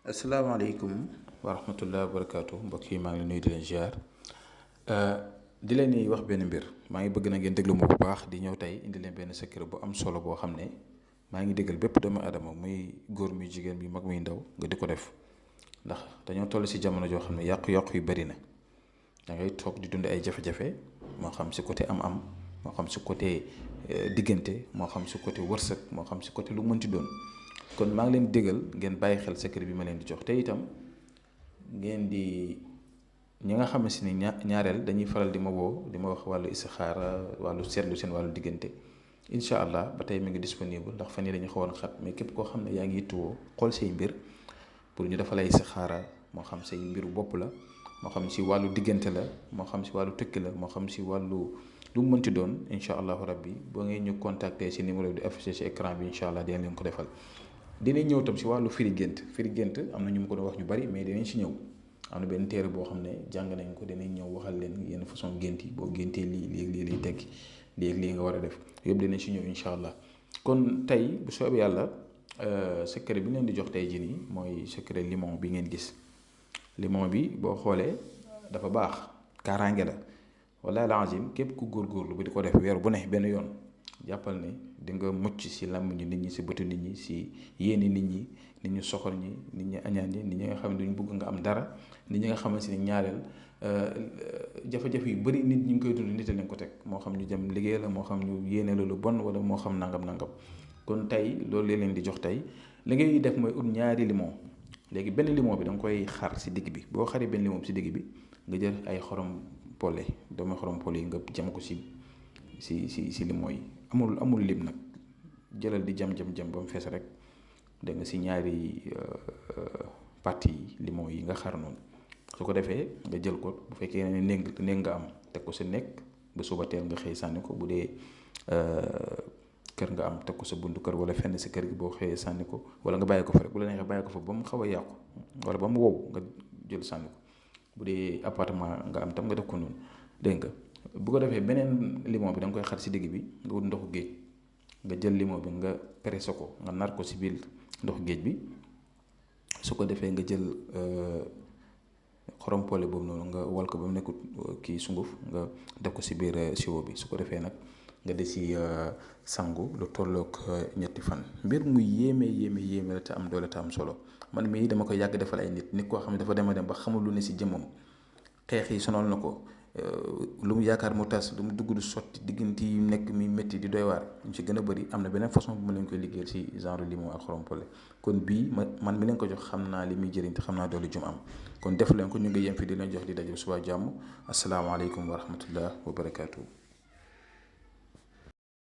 asalaamaaleykum wa rahmatullah wa barakaatu mbokk yi maa ngi leen nuyu di leen ziar di leen di wax benn mbir maa ngi bëgg na ngeen déglu ma bu baax di ñëw tey indi leen benn secret bu am solo boo xam ne maa ngi déggal bépp doomu adama muy góor muy jigéen muy mag muy ndaw nga di ko def ndax dañoo toll si jamono joo xam ne yàqu-yàqu yu bari na da ngay toog di dund ay jafe-jafe moo xam si côté am-am moo xam si côté diggante moo xam si côté wërsëg moo xam si côté lu mënti doon. kon maa ngi leen déggal ngeen bàyyi xel secret bi ma leen di jox te itam ngeen di ñi nga xam si ni ñaareel dañuy faral di ma woo di ma wax wàllu istixaara wàllu seetlu seen wàllu diggante incha allah ba tey mi ngi disponible ndax fan yii dañu xawoon xat mais képp koo xam ne yaa ngi yittewoo xool say mbir pour ñu dafa lay istixaara moo xam say mbiru bopp la moo xam si wàllu diggante la moo xam si wàllu tukki la moo xam si wàllu lu mu mënti doon incha allahu rabbi boo ngeen ñu contacter si numéro di affiché si écran bi incha allah dinañ leen ko defal. dinañ ñëw tam si wàllu firi gént am na ñu ma ko doon wax ñu bari mais dinañ si ñëw am na benn téere boo xam ne jàng nañ ko dinañ ñëw waxal leen yenn façon gént yi boo géntee lii lii lay tekki lii nga war a def yëpp dinañ si ñëw incha allah. kon tey bu soobee yàlla secret bi leen di jox tey jii nii mooy secret limon bi ngeen gis limon bi boo xoolee dafa baax kaaraange la wallaahi lazim képp ku góorgóorlu ba di ko def weer bu ne benn yoon jàppal ne di nga mucc si làmmiñu nit ñi si bëtu nit ñi si yéeni nit ñu soxor ñi nit ñi añaan ñi nit ñi nga xam ne duñ bëgg nga am dara nit ñi nga xamante ni ñaareel jafe-jafe yu bëri nit ñi ngi koy dund nit a leen ko teg moo xam ñu jëm liggéey la moo xam ñu yéene la lu bon wala moo xam nangam kon tey loolu leen di jox tey li ngay def mooy ut ñaari limon léegi benn limon bi da nga koy xar si digg bi boo xaree benn limon bi si digg bi nga jël ay xorom pole doomu xorom pole yi nga jam ko si limon yi amul lim nag jëlal di jam ba mu fees rek dégg nga si ñaari partie yi limon yi nga xar noonu su ko defee nga jël ko bu fekkee ne néeg nga am teg ko sa nekk ba suba teel nga xëy sànni ko bu dee kër nga am teg ko sa buntu kër wala fenn si kër gi boo xëyee sànni ko wala nga bàyyi ko fa rek bu la neexee bàyyi ko fa ba mu xaw a yàqu wala ba mu wow nga jël sànni ko bu dee appartement nga am tam nga def ko noonu dégg nga bu ko defee beneen limon bi da nga koy xar si digg bi nga wut ndoxu géej nga jël limon bi nga pressé ko nga nar ko si biir ndoxu géej bi su ko defee nga jël xorom pole boobu noonu nga wal ko ba mu nekk kii sunguf nga def ko si biir siwo bi su ko defee nag nga di si sangu lu tolloog ñetti fan mbir mu yéeme la te am doole te am solo man mii dama koy yàgg defal ay nit koo xam ne dafa dem ba xamul lu ne si jëmmam xeex yi sonal na ko lu mu yaakaar mu tas lu mu dugg du sotti diggante yi nekk mi métti di doy waar ñu ci gën a bëri am na beneen façon bu ma leen koy liggéeyal si genre limon ak xorom pole kon bii man mi leen ko jox xam naa li muy jëriñ te xam naa doole jum am kon def leen ko ñu ngi yem fi di leen jox di daje suba jàmm asalaamaaleykum wa rahmatullah wa barakaatu.